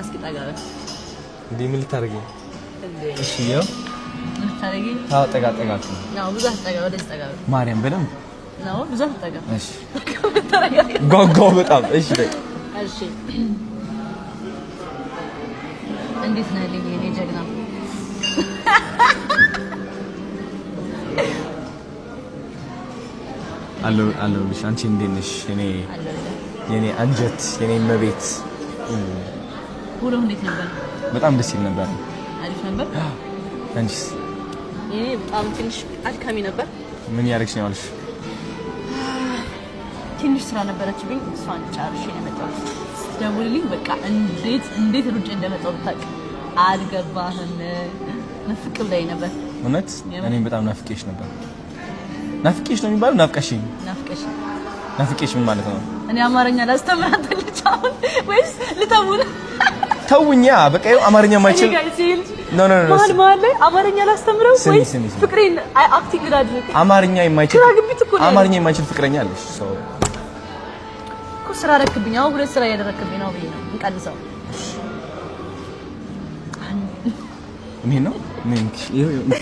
እስኪ ጠጋ በል። እንዴ፣ ምን ልታደርጊ? እንዴ? እሺ፣ ያው ምን ልታደርጊ? አዎ፣ ጠጋ ጠጋ። ነው፣ ብዙ አትጠጋ፣ ወደዚህ ጠጋ በል። ማርያም በደንብ። ነው፣ ብዙ አትጠጋ። እሺ። ተረጋጋ። ጓጓው በጣም። እሺ በይ። እሺ፣ እንዴት ነህ ልኝ የኔ ጀግና? አለሁ፣ አለሁልሽ። አንቺ እንዴት ነሽ? የኔ አለሁልህ። የኔ አንጀት፣ የኔ መቤት። ውሎ እንዴት ነበር? በጣም ደስ ይል ነበር። አሪፍ ነበር። አንቺስ? የኔ በጣም ትንሽ አድካሚ ነበር። ምን ያደረግሽ ነው ያልሽ? ትንሽ ስራ ነበረችብኝ። እሷን ጨርሼ ነው የመጣሁት። ስትደውልልኝ በቃ እንዴት እንዴት ሩጬ እንደመጣሁ ብታውቅ፣ አልገባህም። ንፍቅ ብላኝ ነበር። እውነት እኔም በጣም ናፍቄሽ ነበር። ናፍቄሽ ነው የሚባለው? ናፍቀሽኝ? ናፍቀሽ። ናፍቄሽ ምን ማለት ነው? እኔ አማርኛ ላስተምራት ልጅ አሁን ወይስ ልተውን? ተውኛ በቃ፣ ይኸው አማርኛ ማይችል እኔ ጋር ሲል No, no, no. መሀል መሀል ላይ አማርኛ ላስተምረው ስሚ፣ ወይስ ስሚ፣ ስሚ። ፍቅሬን acting ላድርግ? አማርኛ የማይችል ግራ ግቢት እኮ ነው። አማርኛ የማይችል ፍቅረኛ አለሽ። So እኮ ስራ ረክብኝ። አሁን ሁለት ስራ እያደረክብኝ ነው ብዬ ነው እንቀንሰው። ምን ነው ምን? ይኸው።